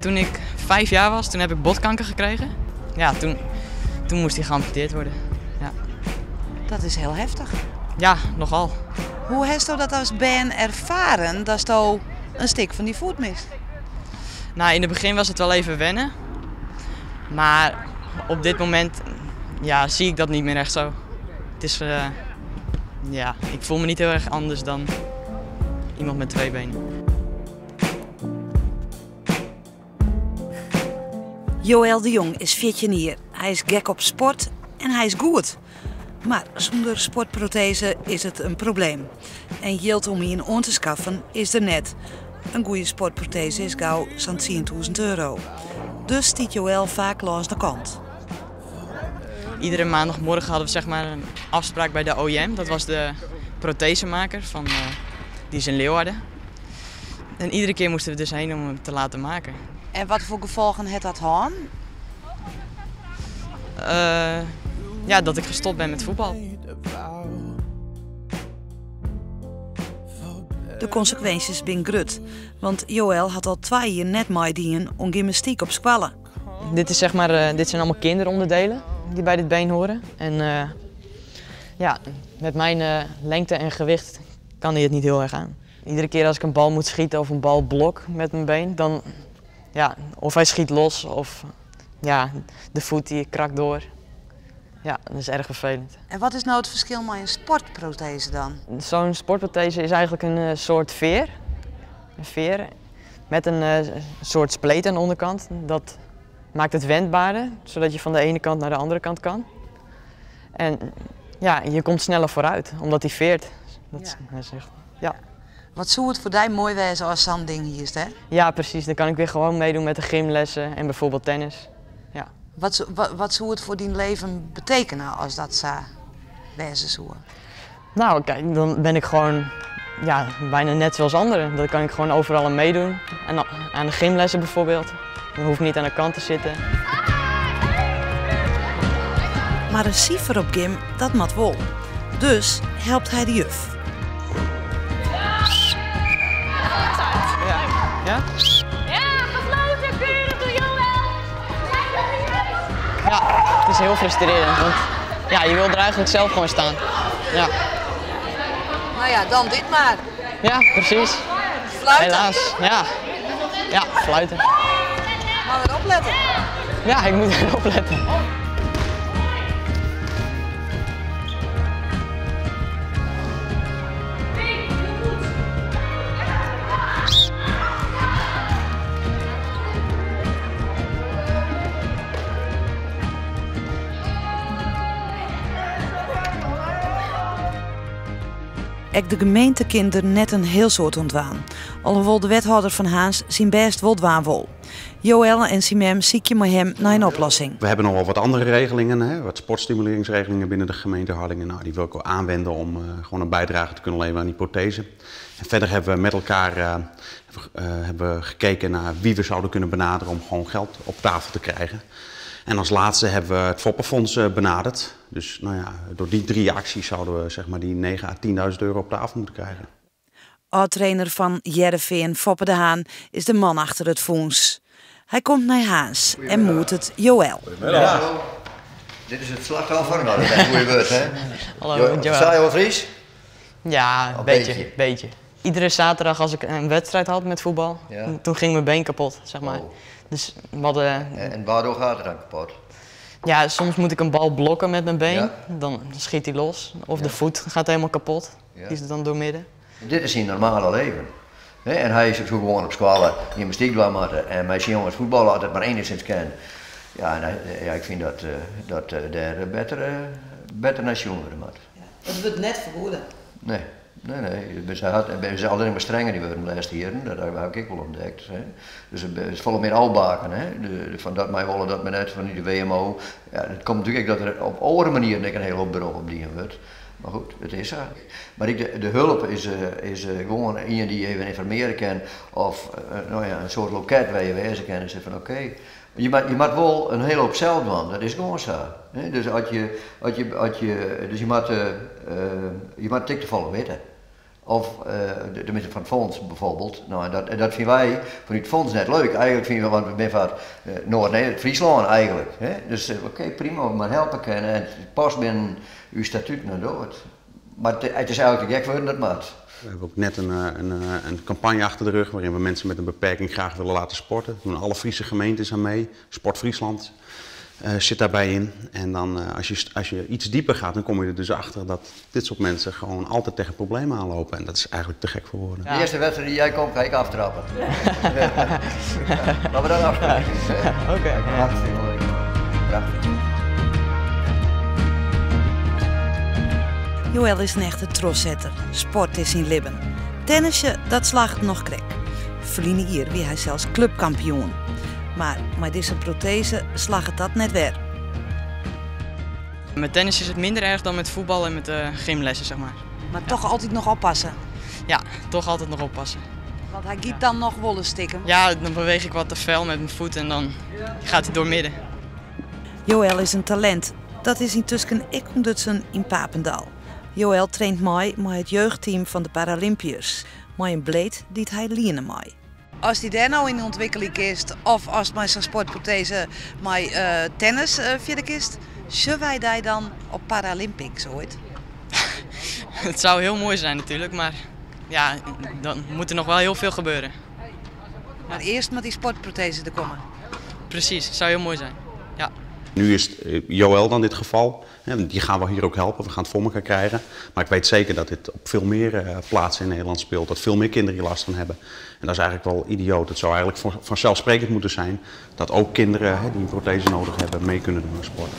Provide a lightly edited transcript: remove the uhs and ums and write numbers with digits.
Toen ik 5 jaar was, toen heb ik botkanker gekregen. Ja, toen moest hij geamputeerd worden. Ja. Dat is hiel heftich. Ja, nogal. Hoe hasto dat as bern erfaren datsto in stik fan dy foet mist? Nou, in het begin was het wel even wennen. Maar op dit moment, ja, zie ik dat niet meer echt zo. Het is, ja, ik voel me niet heel erg anders dan iemand met twee benen. Joël de Jong is 14 jier. Hy is gek op sport en hy is goed. Mar sûnder sportproteze is it in probleem. En jild om ien oan te skaffen is der net. In goede sportproteze is gau sa'n 10.000 euro. Dus stiet Joël faak lâns de kant. Iedere maandagmorgen hadden we zeg maar een afspraak bij de OJM. Dat was de prothesemaker van, die is in Leeuwarden. En iedere keer moesten we dus heen om hem te laten maken. En watfoar gefolgen hat dat hân? Ja, dat ik gestopt ben met voetbal. De konsekwinsjes binne grut. Want Joël hat al 2 jier net meidien oan gymnastyk op skoalle. Dit, is zeg maar, dit zijn allemaal kinderonderdelen die bij dit been horen. En ja, met mijn lengte en gewicht kan hij het niet heel erg aan. Iedere keer als ik een bal moet schieten of een bal blok met mijn been, dan ja, of hij schiet los of ja, de voet die krakt door. Ja, dat is erg vervelend. En wat is no it ferskil mei in sportproteze dan? Zo'n sportprothese is eigenlijk een soort veer. Een veer met een soort spleet aan de onderkant. Dat maakt het wendbaarder, zodat je van de ene kant naar de andere kant kan. En ja, je komt sneller vooruit, omdat die veert. Dat is echt, ja. Wat soe it foar dy moai wêze as sa'n ding hiest, hè? Ja, precies. Dan kan ik weer gewoon meedoen met de gymlessen en bijvoorbeeld tennis. Ja. Wat soe it foar dyn leven betekenje as dat sa wêze soe? Nou, kijk, dan ben ik gewoon, ja, bijna net zoals anderen. Dan kan ik gewoon overal aan meedoen. En aan de gymlessen bijvoorbeeld. Dan hoef ik niet aan de kant te zitten. Mar in sifer op gym, dat moat wol. Dus helpt hy de juf. Ja? Ja? Ja, gefloten, keurig door Joël. Ja, het is heel frustrerend, want ja, je wil er eigenlijk zelf gewoon staan. Ja, Nou ja, dan dit mar. Ja, precies. Fluiten. Helaas, ja. Ja, fluiten. Mar wer oplette. Ja, ik moet erop letten. Ek de gemeente kin der net in hiel soad oan dwaan. Alhoewol't de wethâlder fan Harns syn bêst wol dwaan wol. Joël en syn mem sykje mei him nei in oplossing. We hebben nog wel wat andere regelingen, hè, wat sportstimuleringsregelingen binnen de gemeente Harlingen. Nou, die wil ik wel aanwenden om gewoon een bijdrage te kunnen leveren aan die prothese. En verder hebben we met elkaar hebben we gekeken naar wie we zouden kunnen benaderen om gewoon geld op tafel te krijgen. En als laatste hebben we het Foppenfonds benaderd. Dus nou ja, door die drie acties zouden we zeg maar, die 9 à 10.000 euro op tafel moeten krijgen. Âld-trainer fan Hearrenfean Foppe de Haan is de man achter it fûns. Hy komt nei Harns en moetet Joël. Goedemiddag. Dit is het slachtoffer. Nou, dat is een goede woord, hè? Hallo, Jo, Joël. Versta je wat Fries? Ja, een Een beetje, beetje. beetje. Iedere zaterdag als ik een wedstrijd had met voetbal, toen ging mijn been kapot, zeg maar. Dus we hadden, En waardoor gaat het dan kapot? Ja, soms moet ik een bal blokken met mijn been, dan schiet hij los. Of de voet gaat helemaal kapot, die is er dan doormidden. Dit is syn normale leven. Hè, en hy is zo gewoan op skoalle gymnastyk dwaan moatte en mei syn jonges fuotballe as it mar enigszins kin. Ja, en ja, ik fyn dat dêr better nei sjoen wurde moat. It wurdt net fergoede. Nee, nee, nee. Dus hy hat, en se allinnich mar strenger wurden de lêste jierren, dat ha ik ek wol ûntdekt. Hè. Dus it is folle mear ôfbeakene. Hè. Fan dat mei wol, dat mei net, fan de WMO. Ja, it komt natuerlik dat der op oare manieren ek in hiele hoop berop op dien wurdt. Mar goed, it is sa. Mar ik, de help is gewoan ien dy't even ynformearje kin of no ja, in soart loket wêr't je wêze kinne en sizze fan oké. Je moat wol in hiele hoop sels dwaan, dat is gewoan sa. Hè? Dus als je, als je, als je, dus je moat it ek te folle witte. Of tenminste fan it fonds bijvoorbeeld. No, en dat, en dat fine wy fanút it fonds net leuk. Eigenlik fine we, want we binne foar Noard-Nederlân, Fryslân eigenlik. Hè? Dus oké, okay, prima, we mar helpe kinne en it past binnen ús statuten, dan dogge we it. Mar it is eigenlik te gek wurden, dat moat. We hebben ook net een campagne achter de rug waarin we mensen met een beperking graag willen laten sporten. Daar doen alle Friese gemeentes aan mee. Sport Friesland zit daarbij in. En dan als je iets dieper gaat, dan kom je er dus achter dat dit soort mensen gewoon altijd tegen problemen aanlopen. En dat is eigenlijk te gek voor woorden. De eerste wedstrijd die jij komt, ga ik aftrappen. Laten we dat afspreken. Oké. Okay. Hartstikke leuk. Prachtig. Joël is in echte trochsetter. Sport is syn libben. Tennisje, dat slagget noch krekt. Ferline jier wie hy sels klupkampioen. Mar mei dizze proteze slagget dat net wer. Met tennis is het minder erg dan met voetbal en met gymlessen, zeg maar. Mar toch altyd noch oppasse? Ja, toch altijd nog oppassen. Want hy giet dan noch wolris stikken? Ja, dan beweeg ik wat te fel met mijn voet en dan gaat hij door midden. Joël is in talint. Dat is yntusken ek ûntdutsen yn Papendal. Joël traint mei mei it jeugdteam fan de Paralympiërs. Mei in blade dy't hy liene mei. Ast dy dêr no yn ûntwikkelje kinst, of ast mei sa'n sportproteze mei tennis fierder kinst, sjogge wy dy dan op Paralympics oait? Het zou heel mooi zijn natuurlijk, maar ja, dan moet er nog wel heel veel gebeuren. Mar earst moat dy sportproteze der komme. Precies, het zou heel mooi zijn. Ja. Nu is het Joël dan dit geval. Die gaan we hier ook helpen, we gaan het voor elkaar krijgen. Maar ik weet zeker dat dit op veel meer plaatsen in Nederland speelt. Dat veel meer kinderen hier last van hebben. En dat is eigenlijk wel idioot. Het zou eigenlijk vanzelfsprekend moeten zijn dat ook kinderen, hè, die een prothese nodig hebben mee kunnen doen aan sport.